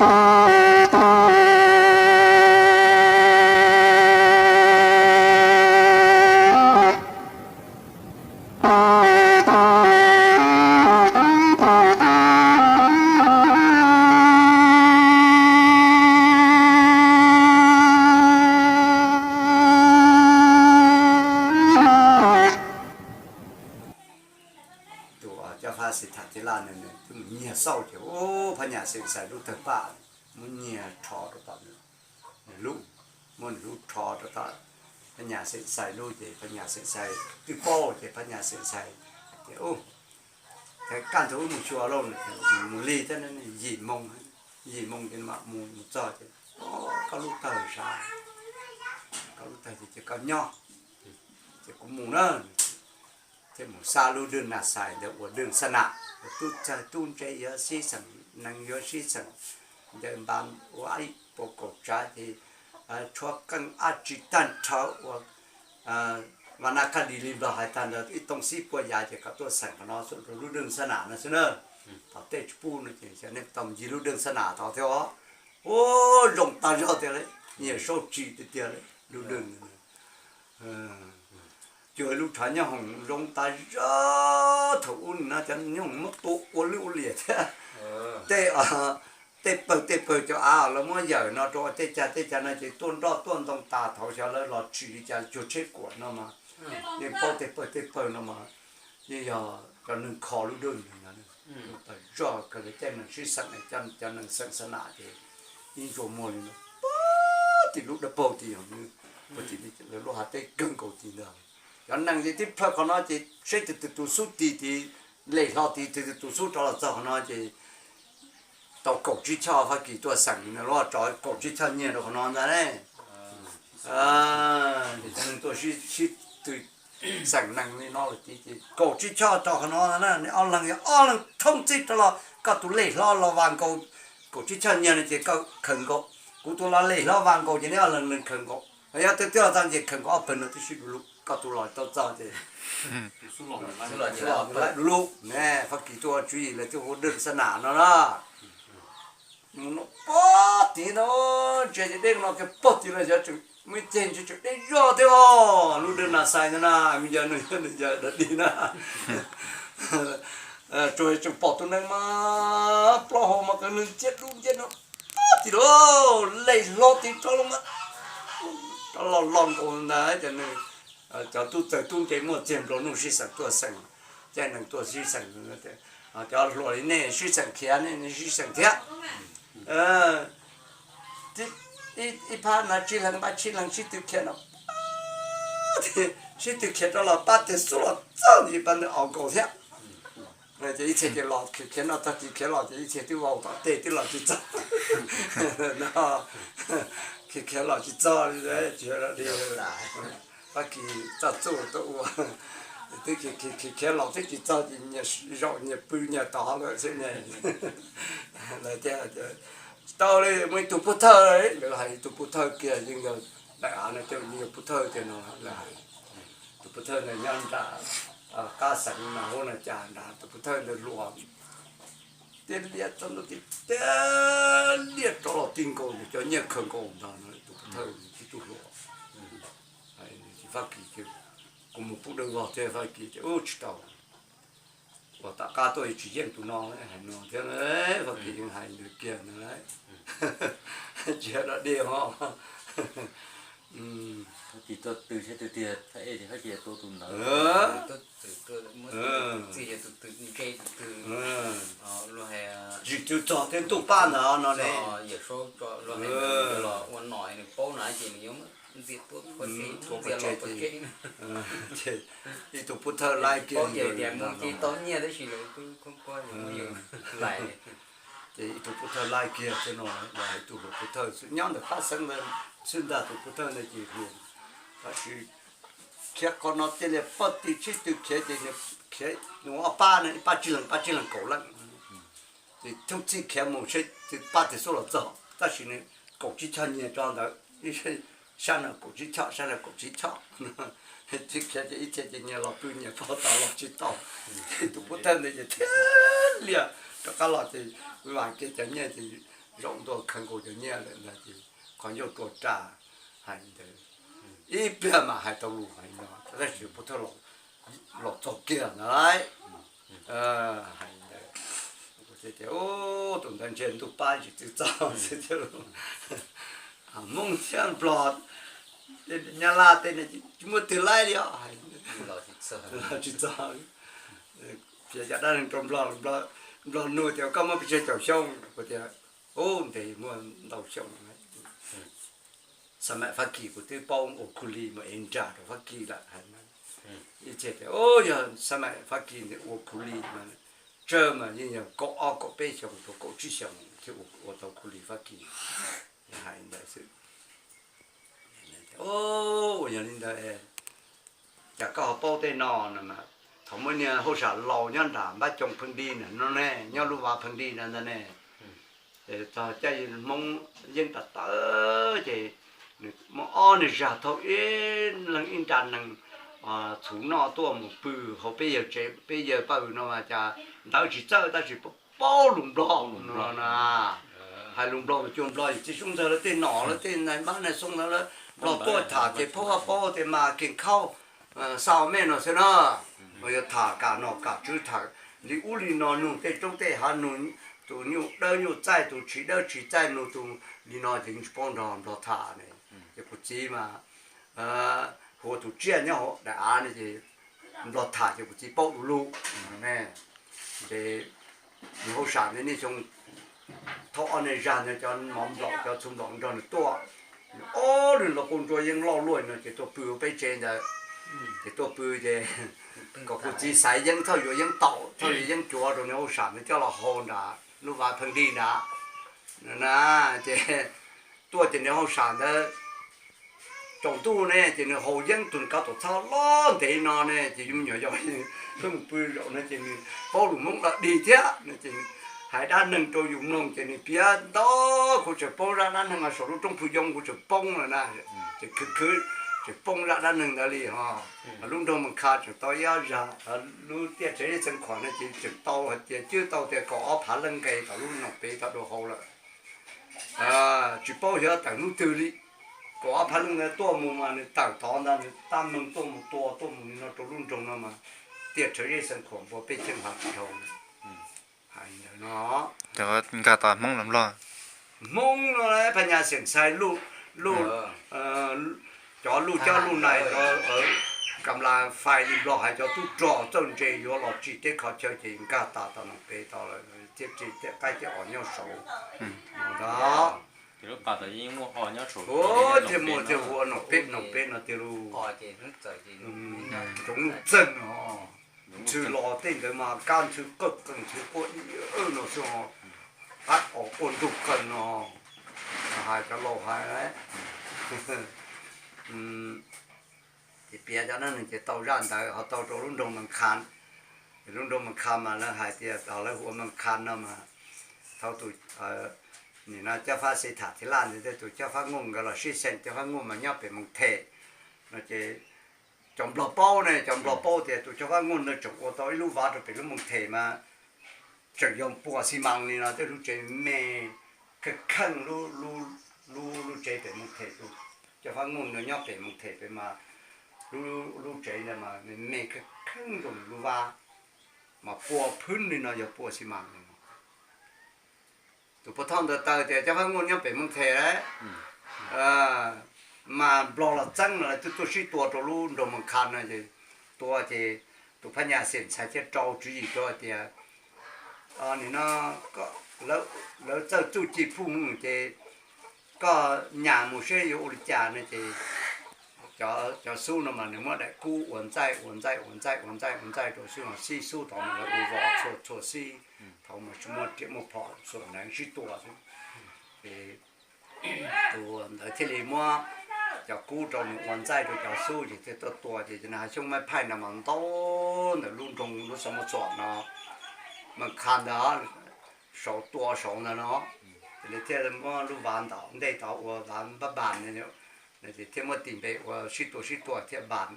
Tus cov faj xis tham tij laj nws nws twb mus nyiag xauj ces ub, phab nyas xeem xais lub tawg paj, muab nyiag rho rau tom nws lub, muab nws lub rho rau tom phab nyas xeem xais lub ces phab nyas xeem xais twb paub ces phab nyas xeem xais tias ub, kaj ntug wb mus xyuas lauj no ces mus li thiab, yim moo, yim moo ces mam mus, mus txog ces koj lub tawg sav, koj lub tawg ces cia koj nyob, ces kuv mus na. Thiaj mus xa lub dwj nas xais ntawd ua dwj xab nam, tub txawg tub ntse yuav sib xeem, neeg yuav sib xeem, ncaws npas ua ib puas kaum tsav ces tshuav qeej ab tsi tag nrho ua vas nab kaj dis li Nplog hais tag ntawd ib too xib puas yav ces kom tuaj xeem qhov no rau lub dwj xab nam no xwb na. Thaum tej tsis pub no ces nej tau ncig lub dwj xab nam tod thiab os. Ub, zoo tag zog tiag li, nyiam sau tsis tiag tiag li lub dwj. Cuag lub tshav nyob hoom zoo tas zog thaum ub no, cov nyob hoom muab tua ua lwj ua liam thiab. Tej, tej pawg tej pawg cov av lawv muab yawm no rau tej cag tej cag no ces tuaj nroj tuaj ntoo tas thaum xyov lawv los tsim li cas cuag tsheb kuam no mas, yeej paub tej pawg tej pawg no mas yeej yog cov neeg kho lub dwj no. Tas zog kawg li, caij neeg sib xeem, cov neeg xeem xab nam ces ib ntsuas muag li no, puag tim lub dawb paug tim yog nws, puag tim lawv lub hav teb kawg nkaus tim ntawd. Cov neeg ces tib plhaw qhov no ces seb tus twg tus xub tis tid, lem hlo tid, tus twg tus xub rov los txog qhov no ces tau kaum tsib choj Fab Kis tuaj xeem, lawv tso kaum tsib choj nyiaj rau qhov no ntag ne. Cov neeg tuaj sib tw xeem neeg li no lawm tid ces kaum tsib choj rau qhov no na, neb ob leeg yog ob leeg thoob txij rov los, koj tus lem hlob los vas nkaus kaum tsib choj nyiaj no ces koj khaws nkaus, kuv tus los lem hlob vas nkaus ces neb ob leeg leeg khaws nkaus, yog twg twb los txog ces khaws nkaus ob pawg no twb sib du lug, koj tus los tau txog ces tus xub los laim du lug ne. Fab Kis tuaj tswv yim lawv tuaj hu dwj xab nam no na. Mus no puag tid no, ntsia ces deb no kiag puag tid los xyov tseem muaj ib ceg ntsia tseem deb zog thiab os. Lub dwj nas xais ntawd na, me yog nws yog nws yog dog dig na. Tsuas tseem pom tus neeg mas plaub hau mas qhov neeg nciab dub nciab no puag tid lauj, lem hlo tid rov los mas rov los los nkaus ntag. Cov neeg, cov tub txawg tub ntse muaj txiag nplua nuj sib xeem tuaj xeem, caij neeg tuaj sib xeem, cov hluas li nej sib xeem khiav nej sib xeem thiab. Ib phab no tsib leeg pab tsib leeg sib tw khiav no, sib tw khiav rov los pab tes xub los txog ntawm pab ntawd os nkaus thiab. Ces ib txhia ces los khiav khiav no tag kis khiav los ces ib txhia twb vau tom tej twb los tsis txog. Khiav khiav los tsis txog li, tsis li. Fab Kis txoj txuj tuaj ua, twb khiav khiav los twb tsis txog ces nyias zaum nyias pw nyias tod lawm xwb ne. Lawv tias tsis tau li, muaj ib tug pub thawj, lawv hais ib tug pub thawj kiag yeej yog daim av no coj yeej yog pub thawj tiag no lawv hais. Tus pub thawj ntawd nyob nram qab xeev no hauv no cas nrad, tus pub thawj ntawd hluas tiag liaj txog ntua tiag liaj rov los ti nkaus cov nyiaj khaws nkaus ntag no, tus pub thawj tib tug hluas. Fab Kis, kuv mus pub dawb vog thiab, Fab Kis tias ub tsis tau, uas tom qab tuaj tsis yeej tus no hais no thiab, Fab Kis yeej hais nws kiag ntag lauj. Tsis yog dog dig ho. Fab Kis tuaj tw thiab tw tiag, Fab Kis tua tus ntawd. Txij twb txog thiab ntuj pab ntawd no ne. Ua no nws paub na ces nws yuav ntxias tuaj ntxias los pov tseg. Ib tug pub thawj laib kiag paub tias mus ces tau nyiaj tab sis lawv kuj khuab kuab yus lais. Ces ib tug pub thawj laib kiag thiab no, los hais tus hluas pub thawj xwb nyob ntawm qab xeev ntawd xwb ntag, tus pub thawj ntawd ces hluas. Tab sis khiav qhov no cia li poj ti sib tw khiav ces nws khiav nws ob pab no, ib pab tsib leeg, pab tsib leeg kaum leej. Ces thoob txij khiav mus seb pab twg xub los txog, tab sis nws kaum tsib choj nyiag tso ntawd, sab no kaum tsib choj, sab no kaum tsib choj. Txij khiav ces ib txhia ces nyias los pw nyias pog tas los tsis tau. Ces tus pub thawj ntawd ces thiaj li rov qab los ces vam kiag cov nyiaj ces zaum ntua khaws nkaus cov nyiaj lawm ntag ces qhov ncauj rua ras hais ntawd. Ib pliag mas hais tau lus hais no tab sis pub thawj los txog kiag ntawd lawm. Hais ntawd, kuv tias, tus ntawd ntshe ntuj pab tsis txwv txog xwb thiab. Hmoob thiab Nplog, Nyab Laj tej tsis muaj twg laib li os. Tsis txog, piav cov dab neeg rau Nplog, Nplog nug tias koj muaj pes tsawg caum xyoo, kuv tias ub ntev muaj ntau xyoo. Xab maim Fab Kis kuv twb paub ua khu li mus ev nra rau Fab Kis lawm hais. Ib txhia tias yog xab maim Fab Kis ua khu li mas tsawg mas yeej yog kaum ob kaum peb xyoos rau kaum tsib xyoos thiaj ua tau khu li Fab Kis. Hais ntawd xwb. Ua yog li ntawd, cas koj ho paub tej no no mas, thaum muaj niag hauj sam laus nyob nram Npab Coo Pheej Di na no ne, nyob lub vaj Pheej Di na ntag ne, txog caij Hmoob yeeb tawv tawv ces nws muaj ob niag zag thauj ib leeg ib nra nees txhuv noj tuaj mus pw hauv peb yawg tsev, peb yawg pawg no mas cas ntawv tsis txawj tab sis paub lus Nplog no na. Hais lus Nplog mas cuag Nplog, yawm txiv Soob Ntxawg lawv tej nom lawv tej nais npab nais xoo ntawd lawv Nplog tuaj tham ces paub paub tias mas kees khauj xa mej no xwb na. Mas yog tham kam nom kam tswv tham li ub li no, nug tej roob tej hav, nug tus nyuj dawb nyuj txaij, tus tsis dawb tsis txaij, nug tus li no ces tsis paub nrog Nplog tham ne. Ces kuv txiv mas hu ua tus tsiaj nyob hauv daim av ne ces Nplog tham ces kuv txiv paub du lug. Ces nws hauj sam ntawd niaj xyoo thauj ob niag zag ntawd cov mov nplaum cov txhuv nplaum nrog nws tuaj. Ob niag lau kaub nruas yeeb loj luaj no ces tuaj pw hauv peb tsev ntawd. Ces tuaj pw ces kom kuv txiv xaiv yeeb, txhob yuav yeeb taum, txhob yuav yeeb cuav rau nws hauj sam ntawd coj los hau nram lub vaj Pheej Di nrad. Na ces tuaj ces nws hauj sam ntawd tsaus ntuj ne ces nws haus yeeb tus kav tom txhab loj ntev no ne ces yus me nyuam yaus mus pw zaum no ces nws paub lus Hmoob dog dig thiab no ces hais dab neeg rau yus mloog ces nws piav ntau. Kuv tseem poob zaj dab neeg saum lub roob Phu Yoo, kuv tseem poob lawm na. Ces khwv khwv tseem poob zaj dab neeg ntawd li ho. Lub nroog Mas Kha tseem tau ib ob zag, lub tiaj tsev Zej Xeev Khuam no ces tseem tau hais tias cwb tau tias kaum ob phav leej nqes tom lub noog pem tau dua hau lawm. Tsis paub xyov tawm hnub twg li. Kaum ob phav leej ntawd tuaj mus mas nws tawm tod ntag, nws tab meeg tuaj mus tua tuaj mus li no rau lub nroog no mas tiaj tsev Zej Xeev Khuam npua peb cheeb hav tsis dhau. Hais ntawd no. Nkag tau Hmoob los Nplog? Hmoob no Phab Nyas Xeem Ntxhais, cov luj coj luj nais, cov kam las fais li Nplog hais cov tub rog txawj ntse yuav los tsim teb kho chaw ces nkag tas tom no pem tod lawm, thiaj ris thiaj qaib thiaj os nyob saud ntag. Thiaj muaj thiaj hu ua Nom Peb, Nom Peb no tiag lauj. Tsoov Nuj Txeeg no, ntxhw los tej ntawd mas kab ntxhw qawj qees ntxhw quaj ib no xwb, qab os quaj ntug qees no, hais cov laus hais. Ces piav cov dab neeg ces tau zaj ntawd ho tau rau lub nroog Mas Khas. Ces lub nroog Mas Khas mas lawv hais tias lawv hu ua Mas Khas no mas thaum tus, nim no Cab Fab Xes Tham Thib Laj ntawd thiab tus Cab Fab Nkuj nkawd los sib xeem, Cab Fab Nkuj mas nyob pem Moos Them no ces cov Nplog paub ne, cov Nplog paub tias tus Cab Fab Nkuj ntawd tseem ua tau ib lub vaj rau pem lub Moos Them mas tseem yog pua xi mas li no, tej lub tsev me kheej kheej, lub, lub tsev pem Moos Them, tus Cab Fab Nkuj ntawd nyob pem Moos Them pem mas lub tsev ntawd mas me me kheej kheej zoo lub vaj, mas pua phwb li no yog pua xi mas li no. Tus pov thawj ntawd taw tias Cab Fab Nkuj nyob pem Moos Them lawm, mas Nplog los txeeb no lawv twb tuaj sib tua rau lub nroog Mas Khas no ces tua ces tus Phab Nyas Xeem Ntxhais thiaj rau tswv yim rau hais tias nim no lawv txawj txuj ci phooj ywg ces koj nyas mus seb yuav ua li cas no ces cov xub no mas nws muab daim kub ua ntxaij ua ntxaij ua ntxaij ua ntxaij ua ntxaij rau xwb, xib xub tod mas lawv ua vos txhua txhua xib, thaum mas tsis muaj riam muaj phom, xuas neev sib tua xwb. Ces tus ntawd thiaj li muab cov kub rau nws ua ntxaij rau cov xub ces thiaj tuaj tua ces cov Hav Xyooj Mab Phaij no mas ntau ntawm lub nroog lub Xab Muas Txuam no, Mas Khas ntawd, saud tua saud ntawd no, ces nws thiaj muab lub vaj ntawd ntej tod ua vaj Npab Npas, ces thiaj muab tis npe ua sib tua sib tua thiaj Npas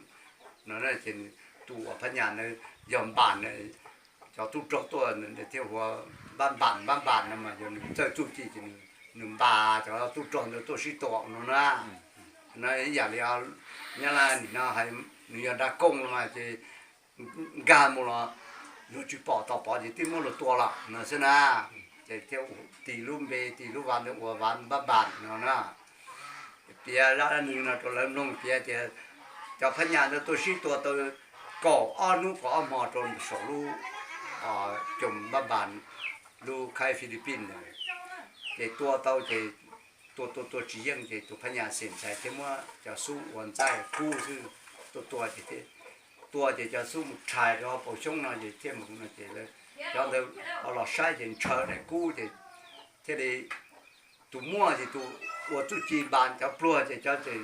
no. Ces tus uas Phab Nyas ntawd yog Npas, cov tub rog tuaj thiaj hu ua npaj npas npaj npas no mas yog nws txawj txuj ci ces nws npas cov tub rog ntawd tuaj sib tua no na. No ib yam li Nyab Laj nim no hais nws yog dab kooj no mas ces nkag mus los luag tsis pom tos pov ces twb muab luag tua lawm no xwb na. Ces thiaj tis lub npe tis lub vas ntawd ua vas npaj npas no na. Piav zaj dab neeg no rau lawv mloog piav tias cov Phab Nyas ntawd tuaj sib tua tau kaum ob hnub kaum ob hmo rau saum lub coom npaj npas lub khaib Philippines ntawd. Ces tua tau ces tua tua tua tsis yeej ces tus Phab Nyas xeem ntxhais thiaj muab cov xub ua ntxaij kub xwb. Tua tua ces tua ces cov xub mus rhais rau paus xyoob no ces thiaj mus no ces cov ntawd los saib ces ntshaw daim kub ces thiaj li tus muaj ces tus ua txuj ci npas cov pluag ces cov ces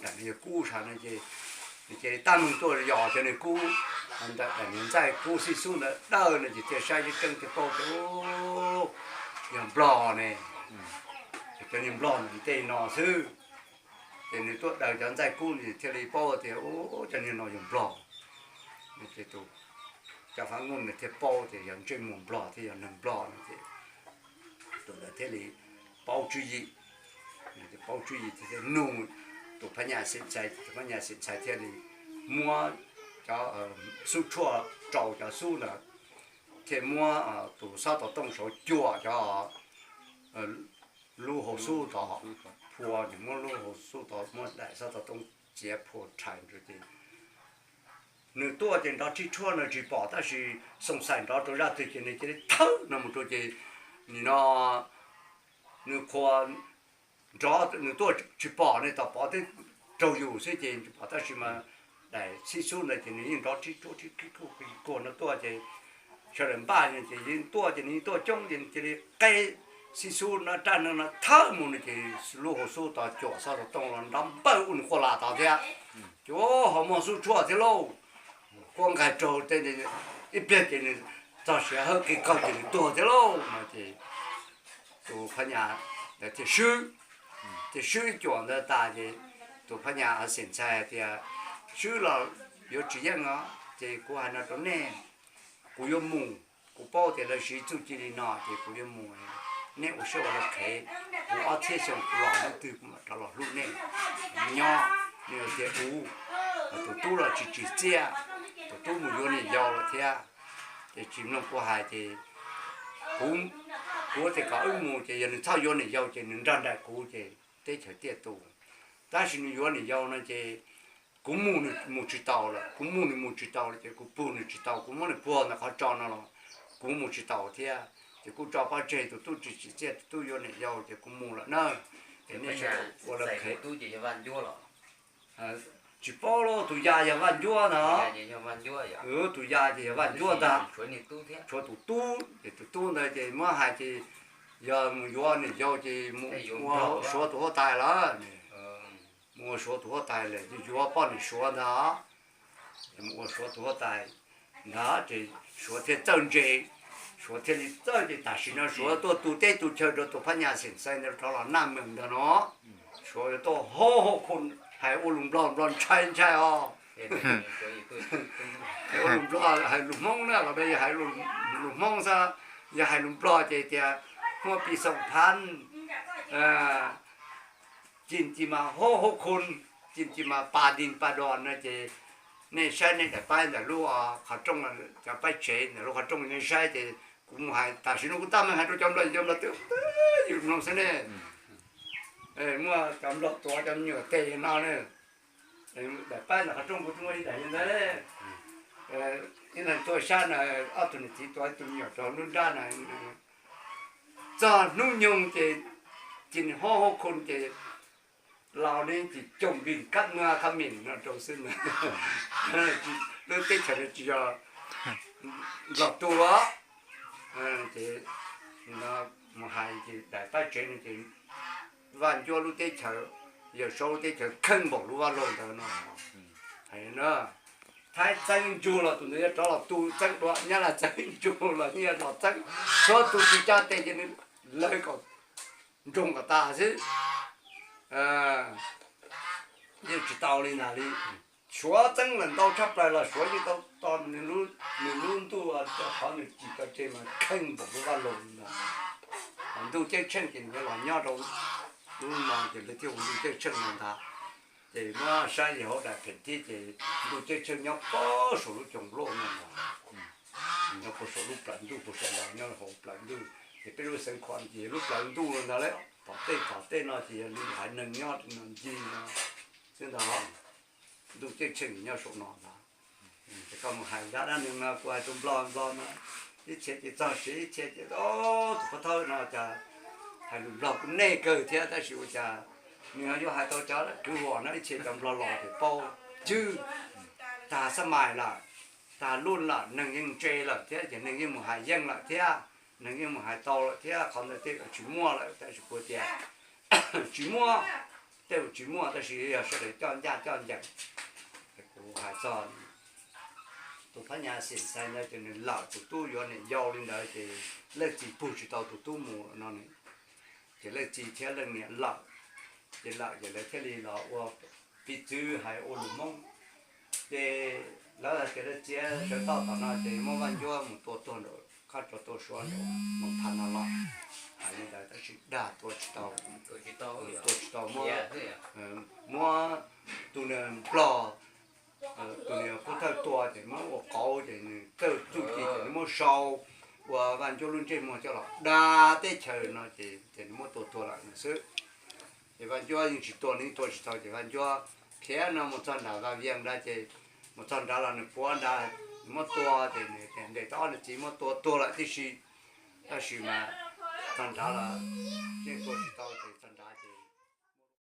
daim no yog kub sav no ces nws cia li tab meeg tuaj yos cov niag kub ntawd, daim niag ntxaij kub xib xub ntawd dawb no ces thiaj saib yeej tseeb thiaj paub tias yog nplog ne. Ces cov niag nplog ntawm tej no xwb. Ces nws tuaj daws cov ntxaij kub no thiaj li paub tias cov niag no yog nplog. Ces tus cov fab nkuj nws thiaj paub tias yog ntsej muag nplog thiab yog neeg nplog no ces tus ntawd thiaj li paub tswv yim. Paub tswv yim thiaj nug tus Phab Nyas xeem ntxhais, tus Phab Nyas xeem ntxhais thiaj li muab cov xub tshuaj rau cov xub ntawd, thiaj muab tus xob tov tooj saud cuam cov lub hauv xub tod phua, muab lub hauv xub tod muab daim xob tov tooj txiav phua rhais ntawd ces nws tuaj ces nrov rhib tshuaj no tsis pom tab sis xoo xais nrov rau zaj twg ces nws cia li thawb no mus rau ces nim no nws qhuas nrov nws tuaj tsis pom ne, tos pov twb raug yus xwb ces tsis pom tab sis mas daim xib xub ntawd ces nws yeej nrov rhib tshuaj rhib kuag no tuaj ces sawv daws npaj ces yeej tuaj ces nws yeej tuaj coob ces nws cia li qeb xib xub no raj no no thawb mus no ces lub hauv xub tod cuam xob tov tooj los nrov npawj ua nws quaj las tod thiab. Ces ho muaj xub tshuaj thiab lauj, quaj nqaig raug tej ib pliag ces nws txog siav hawb qi qaug ces nws tuag thiab lauj no ces tus Phab Nyas ntawd thiaj swb, thiaj swb cuam ntawd tas ces tus Phab Nyas xeem ntxhais hais tias swb los yuav tsis yeej os ces kuv hais no rau nej, kuv yuav mus, kuv paub tias lawv siv txuj ci li no ces kuv yuav mus, nej ua siab ua lawv qhev, kuv ob txhiab xyoo kuv los hnub twg kuv mam rov los hlub nej nyob. Nej tias ub, tus tub los tsis tsim txiaj, tus tub mus yuav niam yau lawm thiab, ces tsis mloog kuv hais ces kuv, kuv tias kom wb mus ces yog nws txhob yuav niam yau ces nws nrog nraim kuv ces teb chaws tiaj tus. Tab sis nws yuav niam yau no ces kuv mus nws mus tsis taus lawm, kuv mus nws mus tsis taus lawm ces kuv puag nws tsis tau, kuv muab nws puag ntawm qhov tso no los kuv mus tsis taus thiab. Ces kuv tso pov tseg, tus tub tsis tsim txiaj, tus tub yuav niam yau ces kuv mus lawm na. Ces nej ua lawv qhev. Tsis paub lauj, tus yas yog Vaj Ncuab ntag. Tus yas ces yog Vaj Ncuab ntag. Tshuav tus tub, ces tus tub ntawd ces muab hais ces yog mus yuav niam yau ces mus ua Suav tus huab tais lawm. Mus ua Suav tus huab tais lawm, yuav poj niam Suav ntag. Mus ua Suav tus huab tais ntag ces Suav thiaj txawj ntse, Suav thiaj li txawj ces tam sim no Suav tuaj tu teb tu chaw rau tus Phab Nyas xeem ntxhais ntawd rov los Naj Mees ntag no. Suav yuav tuaj hauv hauv khu hais ua lus Nplog, Nplog ntshai ntshai os. Hais ua lus Nplog, hais lus Hmoob na los yog hais lus Hmoob xwb, yog hais lus Nplog ces tias huab pis xoom phab cin ci mas hauv hauv khu, cin ci mas pas dis pas dos no ces nej saib nej daim paib ntawm lub qhov rooj, cov paib tsev ntawm lub qhov rooj nej saib ces kuv mus hais tam sim no kuv tab meeg hais rau cov Nplog, cov Nplog twb yus mloog xwb ne. Muaj cov Nplog tuav cov me nyuam teg no ne. Daim paib ntawm qhov rooj kuv twb muaj ib daim li ntawd. Ib leeg tuaj sab na, ob tug niam txiv tuav ib tug me nyuam rau lub nrab na. Txog hnub nyoog ces, ces nws hauv hauv khu ces laus ne ces coob li kab mab khab mis no rau xwb na. Lub teb chaws no tsis yog Nplog tu os. Ces mus hais ces daim paib tsev no ces Vaj Ncuab lub teb chaws, Yawm Saub lub teb chaws kheej npaum lub vaj loog ntawd no. Hais na, Thaib txeeb ntsug los tus ntawd yuav rov los tu txeeb dua, Nyab Laj txeeb ntsug los yeej yuav los txeeb, tshuav tus tsis caj tes ces nws lawv kom nroog kom tas xwb. Yeej tsis tau li ntag li. Suav txeeb lawm ntau tshaj plaws los Suav yeej tau Nws lub ntuj, qhov nws cim tau tseg mas kheej npaum lub vaj loog li ntawd. Ntuj ceeb tsheej ces nws yuav los nyob rau lub no ces lawv thiaj hu ntuj ceeb tsheej no ntag. Ces muab saib li hauv daim phem thiab ces ntuj ceeb tsheej nyob puag saum lub coos loj no ntag. Nyob puag saum lub plawv ntuj, puag saum los nyob hauv plawv ntuj. Ces peb lub xeev khuam ces lub plawv ntuj no ntag lauj. Tom tej tom tej no ces yog li haiv neeg nyob no ncig no xwb ntag. Ntuj ceeb tsheej nyob saum no ntag. Ces koj mus hais zaj dab neeg no kuv hais rau nplog, nplog no ib txhia ces txog siav, ib txhia ces, o, tus pov thawj no cas hais lus nplog kuj nej kawg thiab, tab sis ua cas nws ho yuav hais tau cov kwv huam no, ib txhia cov nplog los ces paub tswj tag xab mais lawm, tag luj lawm, neeg yeej ntse lawm thiab ces neeg yeej mus hais yeej lawm thiab, neeg yeej mus hais tau lawm thiab, qhov ntawd tej tsis muaj lawm, tab sis kuv tias tsis muaj, tej tsis muaj tab sis yog sawv daws coj ncaj coj ncees. Kuv hais txog tus phab nyas xim xais ntawd ces nws lawm, tus tub yuav niam yau li ntawd ces leej txiv pug tsis tau tus tub mus no, ces leej txiv thiab leej niam lawm, ces lawm ces lawv thiaj li los ua piv txwv hais ua lus Hmoob. Ces lawv hais tias lawv txiav sawv toj tom no ces muab Vaj Ncuab mus tua tuag nraum qab tsov tua suav nraum Moos Thas no los. Hais li ntawd tab sis dag tua tsis tau, tua tsis tau, muab, muab tus niag nplog, tus niag pov thawj tua ces muab ua qauv ces nws txawj txuj ci ces nws muab sau ua Vaj Ncuab lub ntsej muag coj los da teb chaws no ces, ces nws muab tua tuag lawm no xwb. Ces Vaj Ncuab yeej tsis tua, nws yeej tua tsis tau ces Vaj Ncuab khiav no mus txog nram Vaj Vias nrad ces mus txog nrad los nws puav nrad, nws muab tua ces nws ntes tau ob niam txiv muab tua tuag lawm tib si. Tab sis mas txog nrad los yeej tua tsis tau ces txog